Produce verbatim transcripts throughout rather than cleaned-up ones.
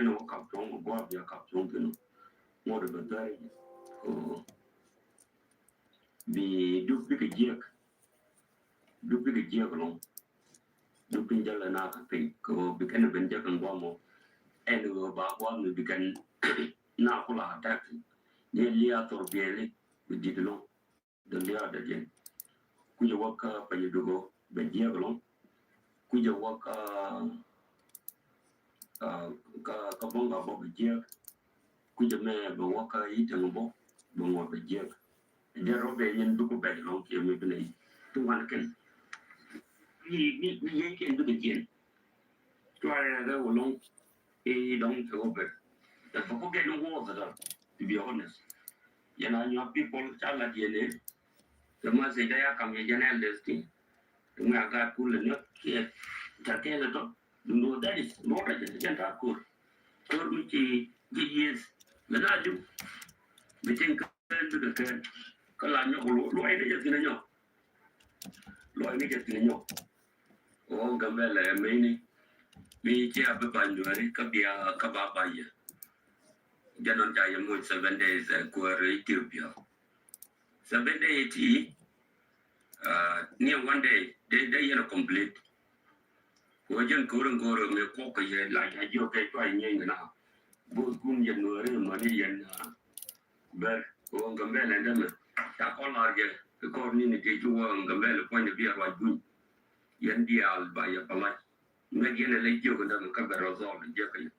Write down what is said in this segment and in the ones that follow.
Ɛn wä kap cuɔ̱ŋ kɛ gua̱a̱p bia kap cuɔ̱ŋ thi̱n ɔ. Ŋuɔ̱t ɛ bɛ thäri. Kɛ bi duk bikɛ jiɛk. Duk bikɛ jiɛk ɛlɔ̱ŋ. Duk piny jälɛ na kɛ piny kɛ ɣöö bi kɛn ɛ ben jɛ kɛn gua̱a̱p mɔ. Ɛn ɣöö ba gua̱a̱p mi bi kɛn na kula attack. Ni lia thor biɛli bi di̱t ɛlɔ̱ŋ. Dee lia̱a̱ dee diɛn. Kucä wä kä Panyɛ Duk ɔ bɛ jiɛk ɛlɔ̱ŋ. Kucä wä kä, ah, kä, kä Bɔŋ Gak bä bɛ jiɛk. Kucä mɛ bɛ wä kä Itɛŋ bä bɛ ŋuɔ̱t bɛ jiɛk. Jɛ rɔ bɛ yɛn duk bɛ ɛlɔ̱ŋ kiɛ mi bi nɛ ti wan kɛn. Ni, ni, ni yɛn kɛn duk jiɛn. Tuarɛ rɛ wä lɔŋ i̱ dɔŋ kɛ wä ber. Ɛ bä kɔ gɛn wä kɛ dɔ, to be honest. Yɛn a nyuak people ca lat yɛn ɛ. Kɛ ma sɛ ja ya kam yɛ jɛn elders ti. Ŋuɛ a gaat kul ni kiɛ ta kɛn tɔ. Dundo that is what I just jɛn ta kur. Kur mi ci ji yes. Lɛ na ju. Mi tin kɛn bi kɛ kɛn. Kä la nyɔk luɔy ni jɛ tin nyɔk. Luɔy ni jɛ tin nyɔk. Ɣän Gambɛlɛ mɛni mi ci a bi ba nyuɛri kä bia kä ba ba yɛ. Jɛ nɔn ca yɛ moc seven days ɛ kuäär Ethiopia. Seven day ti ni one day de de yɛn a complete. Kɛ wä jɛn ko̱r in go̱r mi kuɔk kɛ yɛ la ca jiɔ kɛ cua nyieeny kɛ na. Both kun yɛn nuɛri mani yɛn bɛr kɛ wä Gambɛlɛ ndɛ mɛ ca kɔn lar jɛ kɛ kɔr ni ni ti ci wä Gambɛlɛ puɔ̱ny de bi a ruac buny. Yɛn diaal ba yɛ palac. Ŋäc yɛn ɛ lɛ jiök in dämɛ kä bɛ result jiäk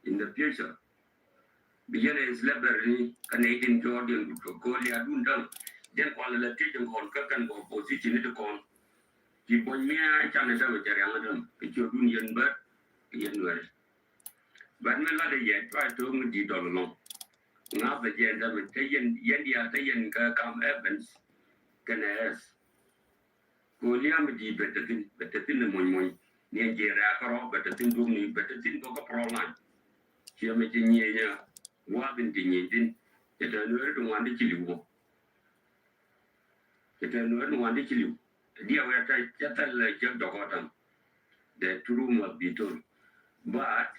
in the future. Bi yɛn ɛ slavery kä nɛy tin jɔɔr diɛn kut kɛ ko̱l ya dun däŋ. Diɛn kual ɛ lɛ tiec in kɔn kä kɛn bɔ position ni ti kɔn. Ti buɔ̱ny mia̱a̱ can in dämɛ jɛ riaŋ in dämɛ kɛ ciötdun yɛn bär kɛ yɛn nuɛri. But mi lat ɛ yɛ try to mi di dɔl along. Ŋa̱th ɛ jɛ in dämɛ te yɛn, yɛn diaal te yɛn kä kam Evans kɛnɛ ɛs. Kɛ ɣöö lia̱a̱ mi di̱i̱t bɛ te thi̱n, bɛ te thi̱n ni mony mony. Ni ɛn jiɛɛr rɛ̈ɛ̈k kärɔ̱ bɛ te thi̱n duɔ̱pni, bɛ te thi̱n bä kä Front Line. Ciɛ mi ci nyieenyä gua̱a̱th in ci nyieny thi̱n. Cɛ te nueeri ti ŋuan ti ci li̱w bä. Cɛ te nueeri ti ŋuan ti ci li̱w. Diɛ wɛɛr te cɛ thɛl cɛ dɔk ɔ ta̱ŋ. The truth must be told. But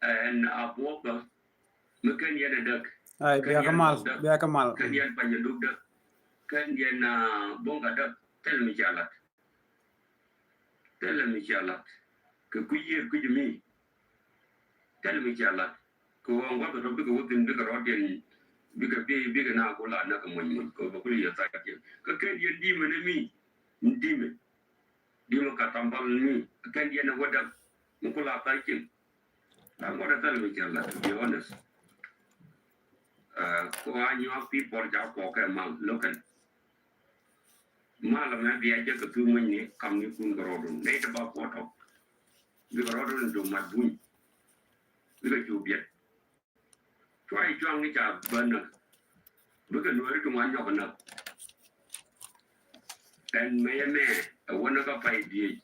ɛn a buɔk bä mi kɛn yɛn ɛ däk. Ai, bia kä mal, bia kä mal. Kɛn yɛn Panyɛ Duk däk. Kɛn yɛn Bɔŋ Gak däk. Thil mi ca lat. Thil mi ca lat. Kɛ kui̱ yiëër kui̱ mi. Thil mi ca lat. Kɛ ɣöö ŋuɔth rɔ bikɛ wä thi̱n bikɛ rɔɔdiɛn bikɛ bi bikɛ na ku la näk kɛ muɔ̱ny muɔ̱ny kɛ ɣöö bɛ kul yɛ thac kiɛn. Kɛ kɛn yɛn di̱mɛ ni mi. Di̱mɛ. Di̱mɛ ka tambal ni kɛn yɛn ɛ wä däk. Mi ku la thac kiɛn. Ɛ ŋuɔt ɛ thil mi cɛ la, to be honest. Ɛ, kua nyuak people ca kuɔk kɛ mal local. Mal mɛ bia jɛ kɛ thuŋ muny ni kam ni kun kɛ rɔɔdun. Nɛy ti ba kuɔt tɔk. Bikɛ rɔɔdun in dom mat buny. Bikɛ cu biɛt. Cuay cuaŋ ni ca bä näk. Bikɛ nuɔri ti ŋuan nyɔk näk. Ɛn mɛ yɛ mɛ ɛ wä näk kä pay diec.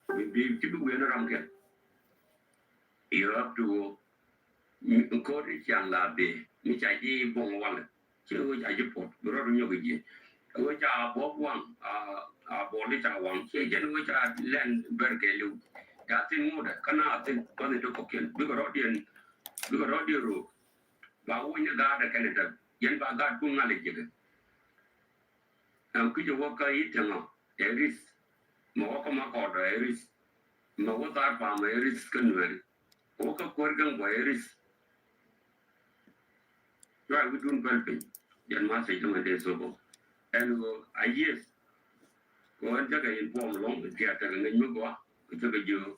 Bi, bi, ci bi wi̱i̱ ni ram kɛn. You have to, mi, kɔr i̱ ciaŋ la bi, mi ca ji̱ buɔ̱ŋ walɛ. Ci ɣöö ca ji̱ puɔt, bi rɔɔdu nyɔk i̱ ji̱. Ɣöö ca buɔk waŋ, a, a buɔl i̱ ca waŋ. Ci jɛn ɣöö ca lɛn bɛr kɛ li̱w. Ca thi̱n ŋotdɛ, kä na thi̱n, bäni ti kɔkiɛn. Bikɛ rɔɔdiɛn, bikɛ rɔɔdiɛn ro̱o̱k. Ba wuny ni gaatdɛ kɛn i̱ tɛm. Yɛn ba gaat kun ŋa̱l i̱ ji̱kɛ. Ɛn kui̱c ɛ wä kä Itɛŋ ɔ, ɛ risk. Mɛ wä kä Makɔt ɔ, ɛ risk. Mɛ wä Tharpam ɔ, ɛ risk kä Nuɛri. Wä kä Kuäär Gɛŋ bɔ, ɛ risk. Cuay wi̱dun päl piny. Jɛn ma sɛc dämɛ dee thop ɔ. Ɛn ɣöö a yieth. Kɛ ɣän cä kɛ inform ɛlɔ̱ŋ, kiɛ tekɛ ŋäc mi gɔaa, kɛ cä kɛ jiö.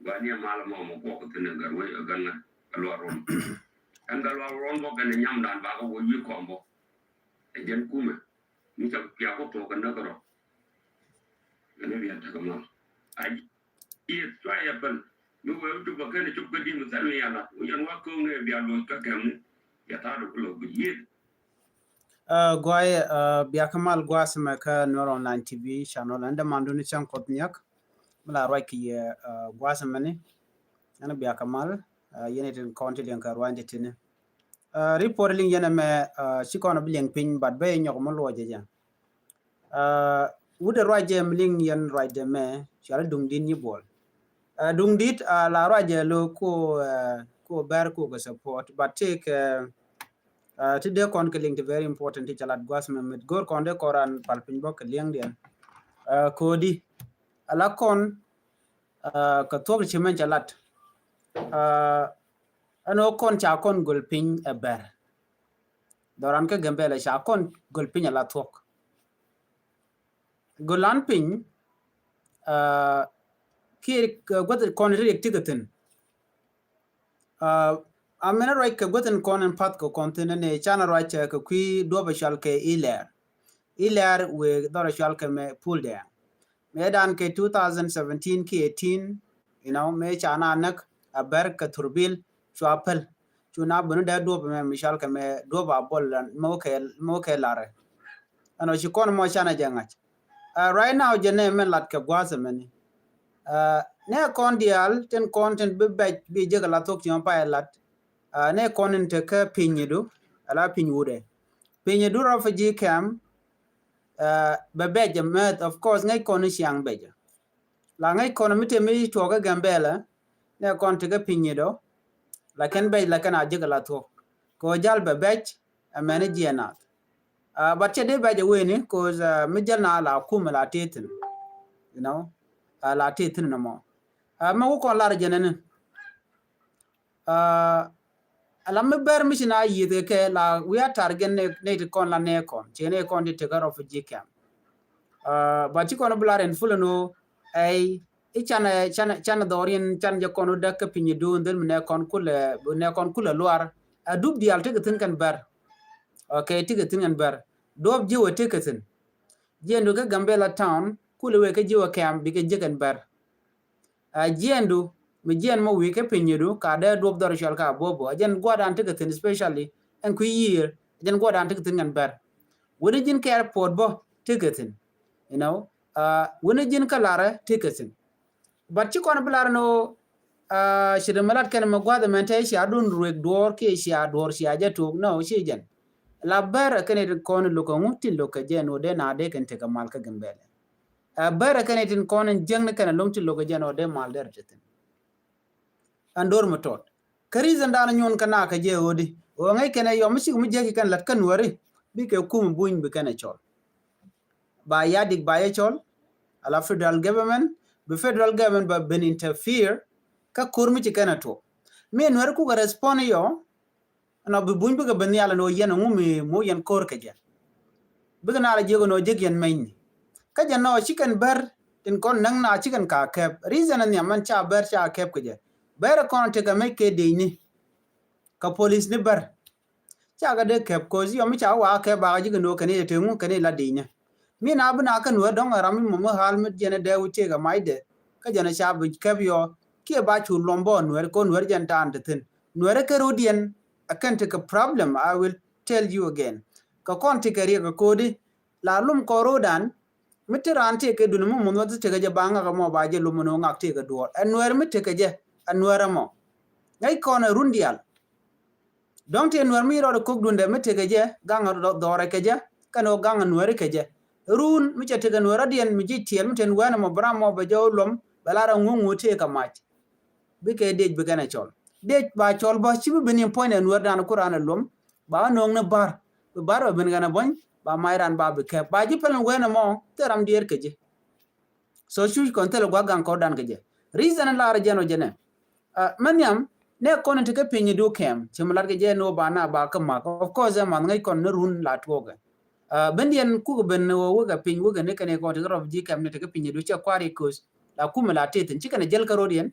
Gɔaa ni ɛ mal ɛmɔ mɔ kuɔk kɛ thi̱n ɛ gär wec ɛ gän ŋa̱t ɛ luaak ruɔ̱n. Ɛn gɛ luaak ruɔ̱n bɔ kɛn ɛ nyamdan bakɛ wä wi̱i̱ kɔm bɔ. Ɛ jɛn kumɛ. Mi ca pia ku tuɔk kɛ näk kärɔ̱. Ɛn i̱ bia tekɛ mal. A yieth cuay ɛ päl. Mi wee wä cop kɛ kɛn ɛ cop kä di̱n mi thɛl mi yalat. Wä yɛn wa kööŋ ni ɛ bia loc kä kɛmni. Yɛ tha̱a̱du ku lo̱k bi yieth. Ɛ, guay, ɛ, bia kä mal gua̱a̱th mɛ kä Nuer Online T V channel. Ɛn dämandu ni cäŋ Kuɔth Nhiak. Mi la ruac kɛ yɛ, ɛ, gua̱a̱th mɛni. Ɛn bia kä mal, ɛ, yɛn itin kɔn ti liɛŋ kɛ ruac ti tini. Ɛ, report liŋ yɛn ɛmɛ, ɛ, ci kɔn bi liɛŋ piny, but ben nyɔk mi luɔc jɛ jɛ. Ɛ, wut ɛ ruac jɛ mi liŋ yɛn ruac dɛ mɛ, cuali duŋ din nyi buɔl. Duŋ dit la ruacɛ lo ko ko bɛr ko kɛ support, but ti kɛ ti dee kɔn kɛ liŋ ti very important ti ca lat gua̱th mɛ mit go̱r kɔn dee kɔn ran pal piny bä kɛ liŋ diɛn. Kodi ala kɔn kɛ thuɔk ti ci mɛn ca lat. Ɛn ɣöö kɔn ca kɔn göl piny ɛ bɛr. Dhɔran kä Gambɛlɛ ca kɔn göl piny ala thuɔk. Gölan piny kiɛ guäth kɔn ri riɛk ti kɛ thi̱n. A mɛn ruac kɛ guäth in kɔn in path kɛ kɔn thi̱n ni canɛ ruac kɛ kui̱ duɔp a cual kɛ Ilɛr. Ilɛr wëë dhɔr a cual kɛ mɛ Pul Dɛɛŋ. Mëë dan kɛ two thousand seventeen ki eighteen, you know, mëë ca na näk a bɛr kɛ thurbil cua päl. Cu na buni dee duɔp mɛ mi cual kɛ mɛ duɔp a bol mɛ wä kɛ larɛ. Ɛn ɔ ci kɔn mɔ canɛ jɛ ŋa̱c. Right now jɛ nɛ mɛn lat kɛ gua̱a̱th ɛmɛni. Nɛ kɔn diaal tin kɔn tin bi bɛc bi jek la thok tiŋ pa lat. Nɛ kɔn in te kä piny idu ala piny wudɛ. Piny idu refugee camp bɛ bɛc jɛ mɛth, of course ŋäc kɔn in ciaŋ bɛc jɛ. La ŋäc kɔn mi te mi tuɔk kä Gambɛlɛ nɛ kɔn te kä piny idu. Lakin bɛc lakin a jek la thok kɛ jal bɛ bɛc. Ɛmɛni jiɛ nath. But cɛ dee bɛc a weni cause mi jäl na la kum la tethin, you know, la tethin nɔmɔ. Mɛ wä kɔn lar jɛnɛni. Ala mi bɛr mi ci na yieth kɛ la wi̱i̱ a tar gɛn nɛ ti kɔn la nɛ kɔn cɛ nɛ kɔn ti tekɛ refugee camp. But ci kɔn bi lar in full no. Ɛy i̱ canɛ canɛ canɛ dhɔriɛn canɛ jɛ kɔn wä däk kä piny idu dhil mi nɛ kɔn kulɛ nɛ kɔn kulɛ luar. A dup diaal tekɛ thi̱n kɛn bɛr. Okay, tekɛ thi̱n kɛn bɛr. Duɔp ji̱ wä tekɛ thi̱n. Jiɛn du kä Gambɛlɛ town kulɛ wee kä ji̱ wä kɛm bikɛ ji̱ kɛn bɛr. A jiɛn du mi jiɛn mɔ wi̱i̱ kä piny idu ka dee duɔp dhɔr cual ka bobo a jiɛn guadan tekɛ thi̱n, especially ɛn kui̱ yiër a jiɛn guadan tekɛ thi̱n kɛn bɛr. Wuni ji̱n kɛ airport bä tekɛ thi̱n, you know. Wuni ji̱n kä larɛ tekɛ thi̱n. But ci kɔn bi lar ni ɣöö ci ri mi lat kɛn mi gua̱th ɛmɛn te cia dun ruek duɔɔr kiɛ cia duɔɔr cia jɛ tuɔɔk nɔ ci jɛn. La bɛr ɛ kɛn itin kɔn in lo̱k ɛŋu tin lo̱k kɛ jɛn ɣöö dee na dee kɛn tekɛ mal kä Gambɛlɛ. Ɛ bɛr ɛ kɛn itin kɔn in jiäkni kɛn ɛlɔ̱ŋ tin lo̱k kɛ jɛn ɣöö dee mal dee rɛ te thi̱n. Ɛn do̱r mi tɔt kä reason dan nyuɔn kä na kɛ jɛ ɣöödi ɣöö ŋäc kɛn ɛ yɔm mi cik mi jiäki kɛn lat kä Nuääri bikɛ kum buny bi kɛn ɛ cɔl. Ba yadik ba yɛ cɔl ala federal government, bi federal government ba ben interfere kä ko̱r mi ci kɛn a tuɔk. Mi Nuääri kukɛ respond yɔ nɔ bi buny bikɛ ben nhial nɔ yɛn ŋu mi mu yɛn ko̱r kɛ jɛ. Bikɛ na la jiäk nɔ jiäk yɛn mɛnyni kä jɛ nɔ ci kɛn bɛr tin kɔn näŋ na ci kɛn ka kɛp. Reason nhiam mɛn ca bɛr ca kɛp kɛ jɛ. Bɛr kɔn tekɛ mec kɛ decni kä police ni bɛr. Ca kɛ dee kɛp ko̱c yɔ mi ca wä a kɛp bakɛ ji̱ kɛ no̱o̱k kɛn i̱ te ŋu kɛn i̱ la di̱i̱nyä. Mi na bi na kä Nuäär dɔ̱ŋ ɛ ram mi mɔmɔ ɣa̱l mi jiɛn ɛ dee wi̱c tëëk ɛ macdɛ kä jɛn ɛ ca bi kɛp yɔ kiɛ ba cu luɔm bä Nuäär kɛ Nuäär jɛn ta̱a̱n te thi̱n. Nuäär ɛ kɛ ro̱diɛn ɛ kɛn tekɛ problem, I will tell you again. Kɛ kɔn tekɛ riɛk ɛ ko̱di la lum kɔn ro̱dan. Mi ti raan tëëkɛ duni mi munh wä ti tëëkɛ jɛ ba ŋak ɛmɔ ba jɛ lum ɛn ɣöö ŋak tëëkɛ duɔɔr ɛ Nuäär mi tëëkɛ jɛ ɛ Nuäär ɛmɔ. Ŋäc kɔn ɛ run diaal. Dɔ̱ŋ tëë Nuäär mi rɔɔdɛ kok duundɛ mi tëëkɛ jɛ gaŋ dhɔrɛ kɛ jɛ kɛn ɣöö gaŋ Nuääri kɛ jɛ. Run mi cɛ tëëkɛ Nuäär rɔ̱diɛn mi ji̱ tiɛɛl mi tëë Nuäär ɛmɔ bi ram mɔ bɛ jɛ wä luɔm bɛ lar ɛ ŋuŋ ŋuŋ tëëkɛ mac. Bikɛ dec bikɛn ɛ cɔl dec ba cɔl bä ci bi ben in puɔ̱nydɛ Nuäär dan ku raan ɛ luɔm ba wä no̱o̱ŋ ni ba̱r. Bi ba̱r bɛ ben kɛn ɛ buɔ̱ny ba mac raan ba bi kɛp ba ji̱ pɛl in ween ɛmɔ thil ram diɛɛr kɛ ji̱. So cuc kɔn thil gua̱k gaŋ kɔr dan kɛ jɛ. Reason in lar jɛn ɔ jɛnɛ mɛ nhiam nɛ kɔn in ti kä piny idu kɛm ci mi lat kɛ jɛ ni wä ba na ba kä mak. Of course ɛ math ŋäc kɔn ni run la tuɔɔkɛ. Bendiɛn kuk ben ni wä wekɛ piny wekɛ ni kɛn ikɔn ti kä rɔp ji̱ kɛm ni ti kä piny idu cɛ kua̱r ikös. La kumɛ la tethin ci kɛn jäl kä ro̱diɛn.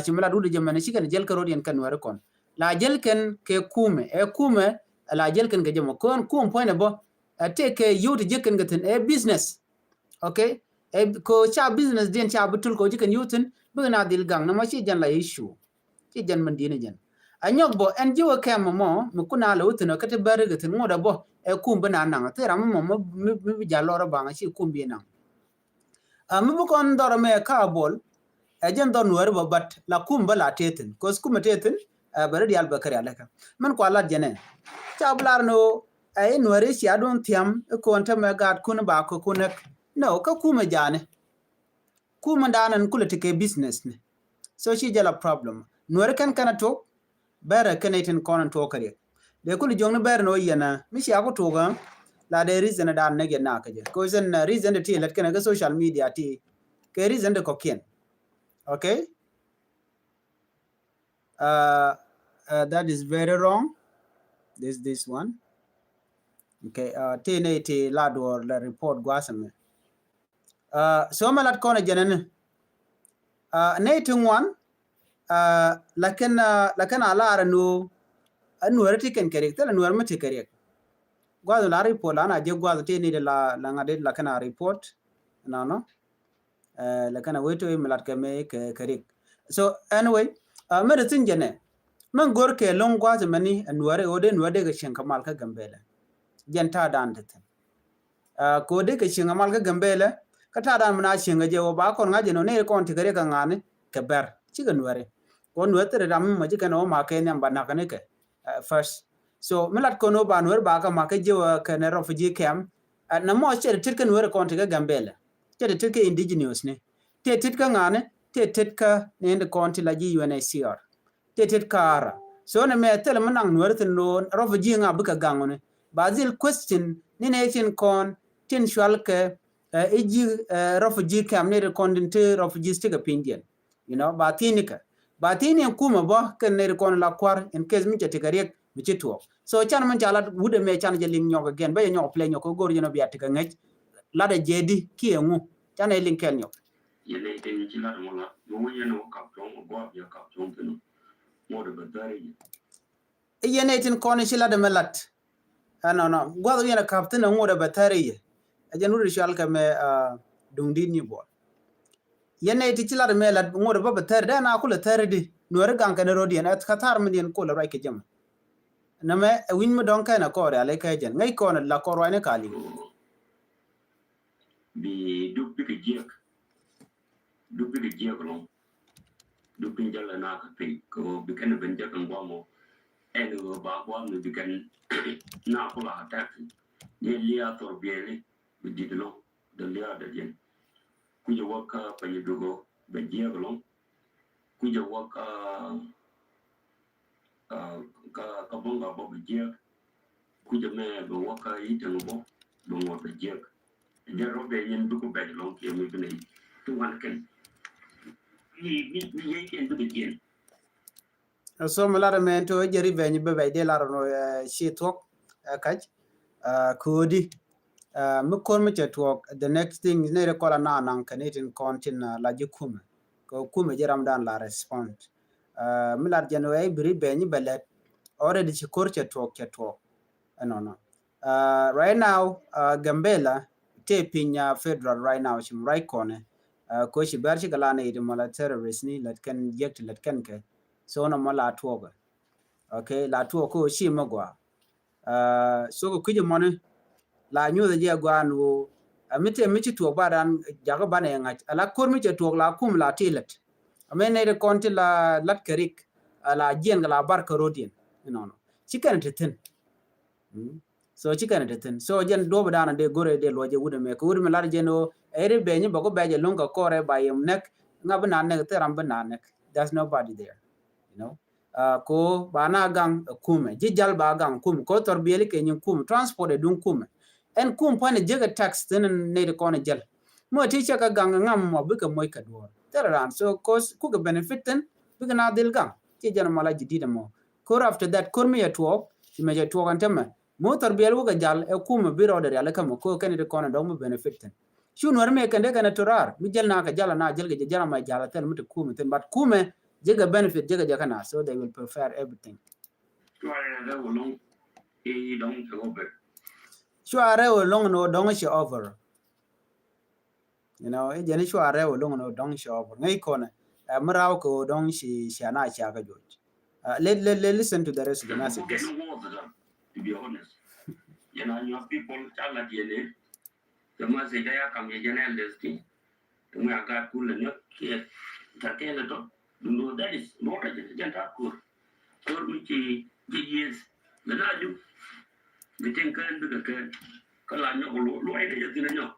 Ci mi la dut jɛ mɛn ci kɛn jäl kä ro̱diɛn kɛ Nuääri kɔn la jäl kɛn kɛ kumɛ ɛ kumɛ. La jäl kɛn kɛ jɛ mɔ kɔn kum puɔ̱nydɛ bä. Ɛ tëëkɛ yio̱w ti jiäk kɛn kɛ thi̱n ɛ business. Okay. Ɛ ko ca business diɛn ca bi tul ko ji̱ kɛn yio̱w thi̱n bikɛ na dhil gaŋ ni mɔ ci jɛn la issue. Ci jɛn mɛn di̱n jɛn a nyɔk bɔ ɛn ji̱ wä kɛm mɔ mi kun a lɛ wä thi̱n kä ti bɛr kɛ thi̱n ŋot ɛ bɔ ɛ kum bi na naŋ thil ram mɔ mi bi jal lɔr baŋ ci kum bi naŋ. Mi bi kɔn dhɔr mɛ ka bol ɛ jɛn dhɔr Nuääri bä bat la kum bä la tethin kos kum tethin. Bɛ ri dial bɛ kɛ rial lɛ kɛ mɛn kua lat jɛnɛ. Ca bi lar ni ɣöö ɛ i̱ Nuääri cia duun thiam i̱ ko̱n tämɛ gaat kun ba kɛ kun näk. No kä kum ɛ jani. Kum ɛ dan ɛn kulɛ ti kɛ business ni. So ci jɛ la problem. Nuɛri kɛn kɛn a tuɔk, bɛrɛ kɛn itin kɔn in tuɔk kɛ riɛk. Dee kul jiɔkni bɛrɛ ni wä yɛn a mi cia ku tuɔk a la dee reason dan ni gɛ na kɛ jɛ. Kos in reason de ti lɛt kɛn kɛ social media ti kɛ reason de kɔkiɛn. Okay. Uh, uh, that is very wrong. This this one. Okay. Uh, ti ni ti la duɔr la report guasɛ mi. Uh, so mɛ lat kɔn a jɛnɛ ni. Uh, ni ti ŋuan. Uh, lakin uh, lakin a lar ni a nuɛri ti kɛn kɛ riɛk, thilɛ nuɛri mi ti kɛ riɛk. Guath la report la na jɛ guath ti ni di la la ŋa di lakin a report. No no. Uh, lakin a wet mi lat kɛ mi kɛ kɛ riɛk. So anyway, uh, mi di thin jɛnɛ. Mɛ gor kɛ loŋ guath mɛ ni a nuɛri o de nuɛri de kɛ cieŋ kɛ mal kä Gambɛlɛ. Jɛn ta̱a̱ dan ti thin. Uh, ko de kɛ cieŋ kɛ mal kä Gambɛlɛ kä ta̱a̱ dan mi na cieŋ kɛ jɛ o ba kɔn ŋa̱ jɛ nɔ ni kɔn ti kɛ riɛk kɛ ŋa̱ni kɛ bɛr ci kɛ nuɛri. Ko nuɛri thiri ram mi mɔ ci kɛn o ma kɛ nhiam ba nak ni kɛ. Uh, first. So mi lat kɔn o ba nuɛri ba kɛ ma kɛ jɛ wä kɛ ni refugee camp. Uh, na mɔ cɛ ti tit kɛ nuɛri kɔn ti kɛ Gambɛlɛ. Cɛ ti tit kɛ indigenous ni. Ti tit kɛ ŋa̱ni ti tit kɛ ni indi kɔn ti la ji̱ U N H C R. Ti tit ka̱a̱ra. So ni mɛ thil mi naŋ nuɛri thin lo̱o̱n refugee ŋa bikɛ gaŋ ni. Ba dhil question ni ni tin kɔn tin cual kɛ uh, i̱ ji̱ uh, refugee camp ni ti kɔn tin ti refugees ti kɛ piny diɛn. You know, ba thini kɛ. Ba thini kumɛ bä kɛn ni ti kɔn la kuar in case mi cɛ ti kɛ riɛk mi ci tuɔɔk. So can min ca lat wut ɛmɛ can jɛ liŋ nyɔk again. Bä jɛ nyɔk play nyɔk kɛ go̱r jɛ nɔ bia ti kɛ ŋäc. Lat ɛ jɛ di kiɛ ŋu. Can ɛ liŋ kɛl nyɔk. Yɛn ɛ tin ci lat mɔ lat. Mɔ wä yɛn ɛ wä kap tuɔŋ mɔ guap yɛ kap tuɔŋ thin. Mɔ de bɛ dhari yɛ. I̱ yɛn ɛ tin kɔn i̱ ci lat ɛmɛ lat. Ɛnɔnɔ guath wi̱n ɛ kap thin ɛ ŋot ɛ bɛ thɛr i̱ yɛ. Ɛ jɛn wut i̱ cual kɛ mɛ duŋ di̱t ni buɔl. Yɛn ɛ ti ci lat ɛmɛ lat ŋot ɛ bä bɛ thɛr dee na kulɛ thɛr di nuɛri gaŋ kɛn rot yɛn ɛ kä thar mi diɛn kulɛ ruac kɛ jɛmɛ. Nɛmɛ ɛ wi̱ny mi dɔ̱ŋ kɛn ɛ kɔɔr rial i̱ kɛ jɛn ŋäc kɔn ɛ la kɔɔr ruac ni kal i̱. Bi duk bikɛ jiɛk. Duk bikɛ jiɛk lɔŋ. Duk piny jälɛ na kä piny kɛ ɣöö bi kɛn ben jɛ kɛn guam ɔ. Ɛn ɣöö ba guam ni bi kɛn na kula attack. Ni lia thor biɛli bi dit lɔŋ. Dee lia dee diɛn. Kucɛ wä kä pɛnyɛ duk ɔ bɛ jiɛk lɔŋ. Kucɛ wä kä kä kä bäŋ kä bä bɛ jiɛk. Kucɛ mɛ bɛ wä kä i̱ teŋ bä bɛ ŋuɔt bɛ jiɛk. Jɛ rɔ bɛ nyin bikɛ bɛc lɔŋ kiɛ mi bi nɛ ti wan kɛn. Mi mi mi yɛ kɛn bikɛ jiɛn. So mi lar mɛ to jɛ ri bɛ nyi bɛ bɛc dee lar nɔ ci thuɔk ɛ kac. Ko̱di mi ko̱r mi cɛ tuɔɔk the next thing ni ri kɔla na naŋ kɛ ni tin kɔn tin la ji̱ kumɛ. Kɛ kumɛ ji̱ ram dan la respond. Mi lat jɛn wee biri bɛ nyi bɛ lɛt already ci ko̱r cɛ tuɔɔk cɛ tuɔɔk. Ɛnɔnɔ. Right now Gambela tëë piny federal right now ci mi right kɔnɛ. Ko̱ ci bɛr ci kɛ la ni iti mɔ la terrorist ni lɛt kɛn jek ti lɛt kɛn kɛ. So nɔ mɔ la tuɔɔkɛ. Okay, la tuɔɔk kä ci mi gɔaa. So kɛ kui̱c mɔni la nyuuth jɛ gɔaa ni woo. Mi tëë mi ci tuɔɔk ba dan jakä banɛ ŋa̱c ala ko̱r mi cɛ tuɔɔk la kum la ti lɛt. Ami nɛy ti kɔn ti la lat kɛ rik la jiɛn kɛ la bar kä rot yɛn. Inɔnɔ ci kɛn ti thin. So ci kɛn ti thin. So jɛn duɔp dan dee go̱rɛ dee luɔc jɛ wut ɛmɛ kɛ wut ɛmɛ lat jɛn woo. Ɛri bɛ nyi bɛ ku bɛ jɛ luŋ kɛ kɔrɛ ba yɛm nɛk. Ŋa bi na nɛk thil ram bi na nɛk. There's nobody there. You know. Ko ba na gaŋ kumɛ ji̱ jal ba gaŋ kumɛ ko thɔr biɛli kɛ nyin kumɛ transport ɛ duŋ kumɛ. Ɛn kum pan ɛ jek ɛ tax thin nɛy ti kɔn ɛ jal. Mɔ ti cɛ kɛ gaŋ ŋam mɔ bikɛ moc kɛ duɔr thil ran so kos kukɛ benefit thin bikɛ na dhil gaŋ. Ci jɛn mɔ la ji̱ dit ɛmɔ. Kor after that kor mi yɛ tuɔɔk ci mɛ cɛ tuɔɔk ɛn tämɛ. Mɔ thɔr biɛli wukɛ jal ɛ kumɛ bi rɔɔdɛ rial ɛ kämɛ ko kɛn ti kɔn ɛ dɔk mi benefit thin. Cu nuɛr mi kɛn dee kɛn ɛ torar mi jɛl na kɛ jal na jɛl kɛ jɛ jɛl ama jal thil mi ti kumɛ thin but kumɛ jɛ kɛ benefit jɛ kɛ jɛ kɛ na so they will prefer everything. Cuarɛ rɛ wä lɔŋ i̱ dɔŋ cɛ over. Cuarɛ wä lɔŋ ni wä dɔŋ cɛ over. You know, i̱ jɛn i̱ cuarɛ wä lɔŋ ni wä dɔŋ cɛ over ŋäc kɔnɛ. Ɛ mi raw kɛ wä dɔŋ ci ci ana cia kɛ juɔc. Let let let listen to the rest of the message. To be honest, yɛn a nyuak people ca la diɛn i̱. Kɛ message a ya kam yɛ jɛn elders ti. Ti ŋuɛ a gaat kun lɛ niɔk kiɛ tar kɛɛl ɛ tɔ. Dundo that is not a jɛn tar kur. Kur mi ci ji̱ yieth lɛ na ju. Bi tin kään bikɛ kään kä la nyɔk luɔi ni jɛ thin ɛ nyɔk.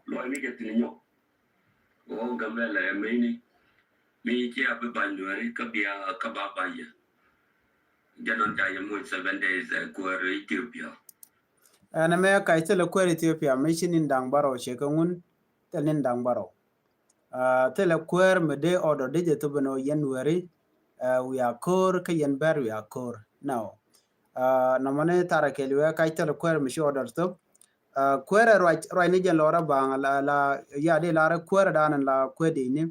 Luɔi ni jɛ thin ɛ nyɔk. Ɣɔw Gambɛlɛ ɛ mɛyni. Mi cia bi ba̱ny Nuääri kä bia kä ba ba̱ny yɛ. Jɛ nɔn ca yɛ moc seven days, eh, kuäär Ethiopia. Ɛn ɛmɛ kac thilɛ kuäär Ethiopia mi ci ni̱n da̱ŋ bärɔw cɛ kɛ ŋun thil ni̱n da̱ŋ bärɔw. Ah, thilɛ kuäär mi dee order dee jɛ thop ɛn ɣöö yɛn Nuääri, ah, wiaa ko̱o̱r kä yɛn bɛr wiaa ko̱o̱r. Now, ah, nɔmɔni tharɛ kɛɛliw ɛ kac thilɛ kuäär mi ci order thop. Ah, kuäärɛ ruac, ruac ni jɛn lɔrä baŋ la, la, ya di larä kuäärɛ dan la kuäär di ni.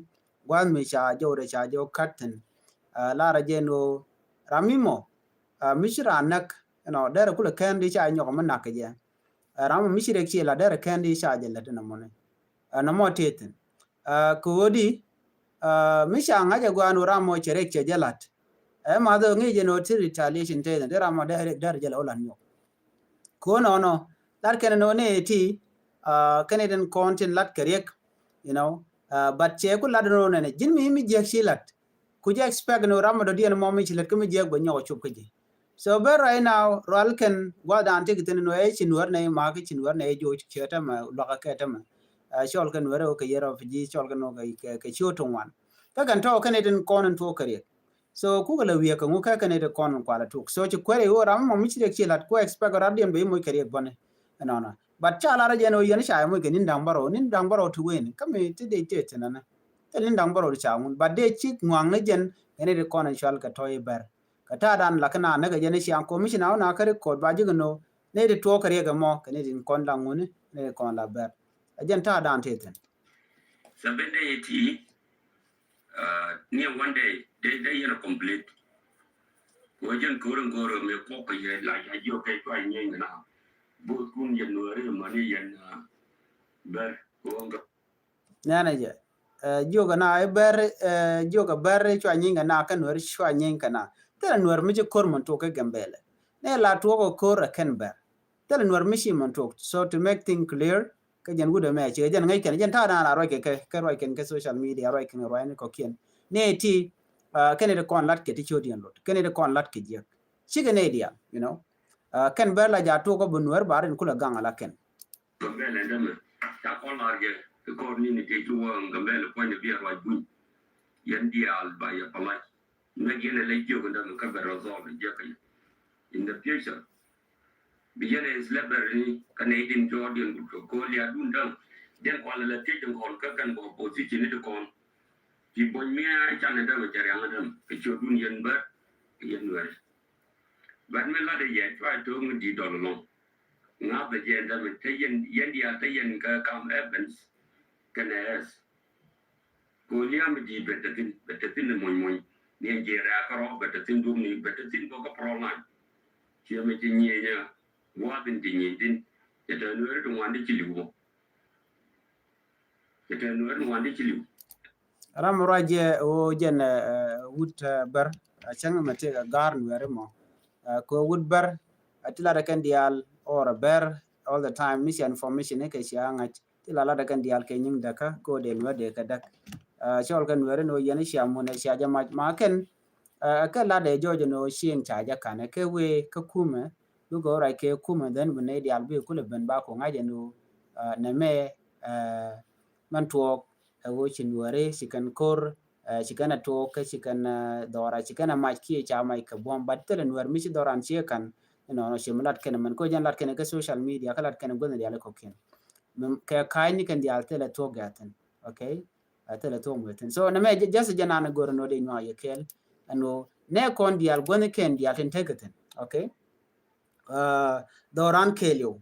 Gua̱th mi ca jɔw de ca jɔw kat thin. Ah, larä jɛn ɣöö ram mi mɔ, ah, mi ci ran näk, you know, derɛ kulɛ kɛn di ca nyɔk mi nak kɛ jɛ. Ah, ram mɔ mi ci rek ci la derɛ kɛn di ca jɛ lät nɔmɔni. Ah, nɔmɔ tëë thin. Ah, kɛ ɣöö di, ah, mi ca ŋa̱c ɛ gua̱a̱n ɣöö ram mɔ cɛ rek cɛ jɛ la̱t. Ɛ ma dhɔ ŋi̱i̱c ɛn ɣöö ti retaliation tëë thin, ti ram mɔ derɛ rek derɛ jɛ lɛ wä la̱t nyɔk. Ko̱n nɔnɔ lat kɛn nɔ ni ti, ah, kɛn itin kɔn tin lat kɛ riɛk, you know, ah, but cɛ ku lat nɔ nɛnɛ ji̱n mi mi jiɛk ci lat. Ku jɛ expect nɔ ram mɔ dɔ̱diɛn mɔ mi ci lat kä mi jiɛk bɛ nyɔk cop kä ji̱. So bɛ right now rual kɛn gua̱dan ti ki thin nɔ ɛ ci Nuäär nɛ ma ki ci Nuäär nɛ joc cɛ tɛmɛ luakä kɛ tɛmɛ. Ah, cɔl kɛn Nuäär ɛ wä kɛ yɛr of ji̱ cɔl kɛn wä kɛ, kɛ, kɛ ci wä tuŋ wan. Kä kɛn tɔk kɛn itin kɔn in tuɔk kɛ riɛk. So kukɛ lɛ wiee kɛ ŋu kɛ kɛn i̱ ti kɔn in kualɛ tuk. So ci kuɛɛr i̱ ɣöö ram mɔ mi ci riɛk ci la̱t ku expect rat diɛn bɛ i̱ moc kɛ riɛk bäni. Ɛnɔnɔ. But ca lar jɛn ɣöö yɛn ca i̱ moc kɛ ni̱n da̱ŋ bärɔw, ni̱n da̱ŋ bärɔw ti wen. Kä mi ti dee tëë thin ɛnɛ. Thil ni̱n da̱ŋ bärɔw ti ca ŋun. But dee ci ŋuaŋ ni jɛn kɛn i̱ ti kɔn in cual kɛ tɔ̱ i̱ bɛr. Kɛ ta̱a̱ dan la kɛ naan ni kɛ jɛn i̱ ciaŋ commissioner wun a kä record ba ji̱ kɛ no̱o̱. Ni ti tuɔɔk kɛ riɛk ɛmɔ kɛ ni ti kɔn la ŋuni, ni ti kɔn la bɛr. Ɛ jɛn ta̱a̱ dan tëë thin. Seven day ti, uh, ni one day, day, day yɛn a complete. Kɛ wä jɛn ko̱r in ko̱r mi kɔk kɛ yɛ la ja jiɔ kɛ cua nyieeny na. Both kun yɛn Nuääri mani yɛn, uh, bɛr kɛ wä ŋä. Nɛnɛ jɛ. Eh, jiök ɛna i̱ bɛr, eh, jiök ɛ bɛr cua nyieeny kɛ na kɛ Nuääri cua nyieeny kɛ na. Thilɛ Nuäär mi ci ko̱r mɛn tuɔk kɛ Gambɛlɛ. Nɛ la tuɔk ɛ ko̱r ɛ kɛn bɛr. Thilɛ Nuäär mi ci mɛn tuɔk. So to make thing clear, kɛ jɛn wut ɛmɛ ci kɛ jɛn ŋäc kɛn jɛn ta̱a̱ dan la ruac kɛ kɛ, kɛ ruac kɛn kɛ social media, ruac kɛn ruac ni kɔkiɛn. Nɛ ti, ah, kɛn it kɔn lat kɛ ti ciöt yɛn lot. Kɛn it kɔn lat kɛ jiäk. Cikɛ nɛ diaal, you know. Ah, kɛn bɛr la ja tuɔk ɛ bi Nuäär ba rin kulɛ gaŋ ala kɛn. Gambɛlɛ dämɛ ca kɔn lar jɛ kɛ kɔr ni ni tëë ci wä Gambɛlɛ puɔ̱ny ɛ bi a ruac buny. Yɛn diaal ba yɛ palac. Ŋäc yɛn ɛ lɛ jiök in dämɛ kä bɛ resolve jɛ kɛ yɛ in the future. Bi yɛn ɛ slavery ni kä nɛy din jɔɔdiɛn kut kɛ ko̱l ya dun däŋ. Jɛn kualɛ lɛ thiec in kɔn kä kɛn bɔ position ni ti kɔn. Ci buɔ̱ny mi a can in dämɛ cɛ riaŋ in dämɛ kɛ ciötdun yɛn bär kɛ yɛn Nuääri. But mi lat ɛ yɛ cua to̱o̱ŋ in di̱i̱t dɔl ɛlɔ̱ŋ. Ŋa̱th ɛ jɛ in dämɛ te yɛn, yɛn diaal te yɛn kä kam Evans kɛnɛ S. Kɛ liam mi di̱i̱t bɛ te thi̱n, bɛ te thi̱n ni muɔ̱ny muɔ̱ny. Ni jiɛɛr ɛ kärɔ̱ bɛ te thi̱n duɔ̱k ni, bɛ te thi̱n bä kä front line. Ciɛ mɛ ci nyieenyä gua̱a̱th in ci nyieny thi̱n. Cɛ te Nuääri ti ŋuan di ci li̱w bä. Cɛ te Nuääri ti ŋuan di ci li̱w. Ram ruac jɛ ɣöö jɛn, eh, wut, eh, bär. A cäŋ mɛ tëëk a ga̱r Nuääri mɔ. Eh, kɛ wut bär a ti lat ɛ kɛn diaal or a bär all the time. Mi cia information ni kɛ cia ŋa̱c. Ti la lat ɛ kɛn diaal kɛ nyiŋ däkä kɛ wä dee Nuäär dee kɛ däk. Ah, cɔl kɛ Nuääri ni wä yɛn cia mun ɛ cia jɛ mac ma kɛn, ah, kɛ lat ɛ jɔɔc ɛn wä cieŋ ca jɛ kan ɛ kɛ wee kä kumɛ. Dukɛ wä ruac kɛ kumɛ dhɛn bi nɛy diaal bi kulɛ ben ba ku ŋa̱c ɛn wä, ah, nɛmɛ, ah, mɛn tuɔɔk ɛ wä ci Nuääri ci kɛn ko̱r, ah, ci kɛn ɛ tuɔɔk kä ci kɛn, ah, dhɔra ci kɛn ɛ mac kiɛ ca mac kɛ buɔ̱m. But thilɛ Nuäär mi ci dhɔran ciɛ kan, you know, ci mi lat kɛn mɛn ko jɛn lat kɛn kɛ social media kä lat kɛn guänh diaal kɔkiɛn. Mɛ kɛ ka̱a̱cni kɛn diaal thilɛ thuɔ̱k gɛ̈thin. Okay? A thilɛ thuɔ̱k mɛ thi̱n. So nɛmɛ jɛ, just jɛ nan go̱r nɔ dee nyuak yɛ kɛɛl. Ɛn ɣöö nɛ kɔn diaal guäthni kɛn diaal tin tekɛ thi̱n. Okay? Ah, dhɔran kɛɛliw.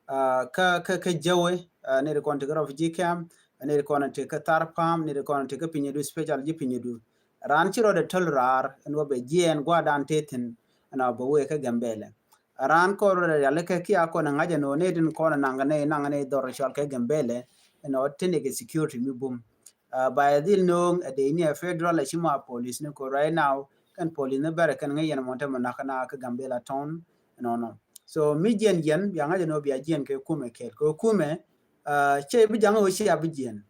Ah, kä, kä, kä jäwɛ, ah, ni ri kɔn tekɛ refugee camp, ni ri kɔn tekɛ thar pam, ni ri kɔn tekɛ pinyɛdu, special ji̱ pinyɛdu. Ran ci rɔɔdɛ töl raar ɛn wä bɛ jiɛɛn gua̱a̱dan te thi̱n ɛn wä bɛ wee kä Gambɛlɛ. Raan kɔn rɔ rialikä kiɛ kɔn ŋa̱c ɛn ɣöö nɛy tin kɔn naŋ kɛ nɛy, naŋ kɛ nɛy dhɔr cɔal kɛ Gambɛlɛ, ɛn ɣöö tin kɛ security mi bum. Ah, ba ɛ dhil nööŋ ɛ dee ni ɛ federal ɛ ci ma police ni ko right now, kɛn police ni bɛrɛ kɛn ŋäc yɛn mɔn te mɔ nak na kä Gambɛlɛ town, nɔnɔ. So mi jiɛn yɛn bia ŋa̱c ɛn ɣöö bia jiɛn kɛ kumɛ kɛɛl. Kɛ kumɛ, ah, cɛ bi jaŋ ɣöö cia bi jiɛn.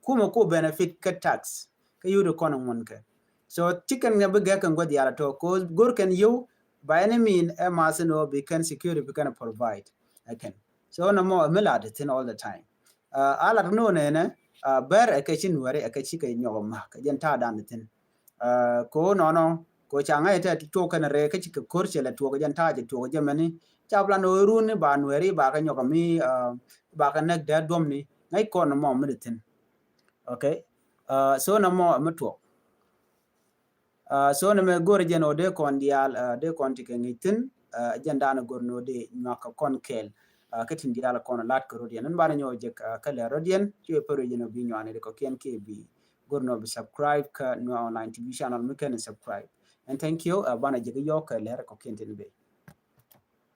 Kumɛ ku benefit kä tax. Kä yut kɔn ŋuɔn kɛ. So ti kɛn ŋɛ bi gɛk kɛn gua̱th yal atɔ. Ko go̱r kɛn yio̱w by any mean ɛ ma thin ɔ bi kɛn security bi kɛn provide. Ɛ kɛn. So nɔmɔ mi lat thin all the time. Ah, a lat ni wä nɛnɛ, Bɛr ɛ kɛ ci Nuɛri ɛ kɛ ci kɛ nyɔk ɛ ma̱k kɛ jɛn ta̱a̱ dan thi̱n. Ko nɔnɔ ko ca ŋa̱c ɛ tɛ tuɔk kɛn rɛɛ kä ci kɛ ko̱r cɛ lɛ tuɔk jɛn ta̱a̱ jɛ tuɔk jɛ mɛni. Ca plan ɣöö run ni ba Nuɛri ba kɛ nyɔk ɛ mi ba kɛ näk dee duɔm ni ŋäc kɔn mɔ mi di thi̱n. Okay. So na mɔ mi tuɔk. So ni mɛ go̱r jɛn ɔ dee kɔn diaal dee kɔn ti kɛ ŋi̱c thi̱n. Jɛn daanɛ go̱r ni ɔ dee nyuak kɛ kɔn kɛɛl. Kä tin diaal kɔn lat kɛ rot yɛn ni banɛ nyɔk jek kä lɛ rot yɛn ci wee pär wee jɛn ɔ bi nyuani di kɔkiɛn kɛ bi go̱r ni ɔ bi subscribe kä Nuer Online T V channel mi kɛn subscribe. And thank you. Banɛ jek yɔk kɛ lɛr kɔkiɛn tin bi.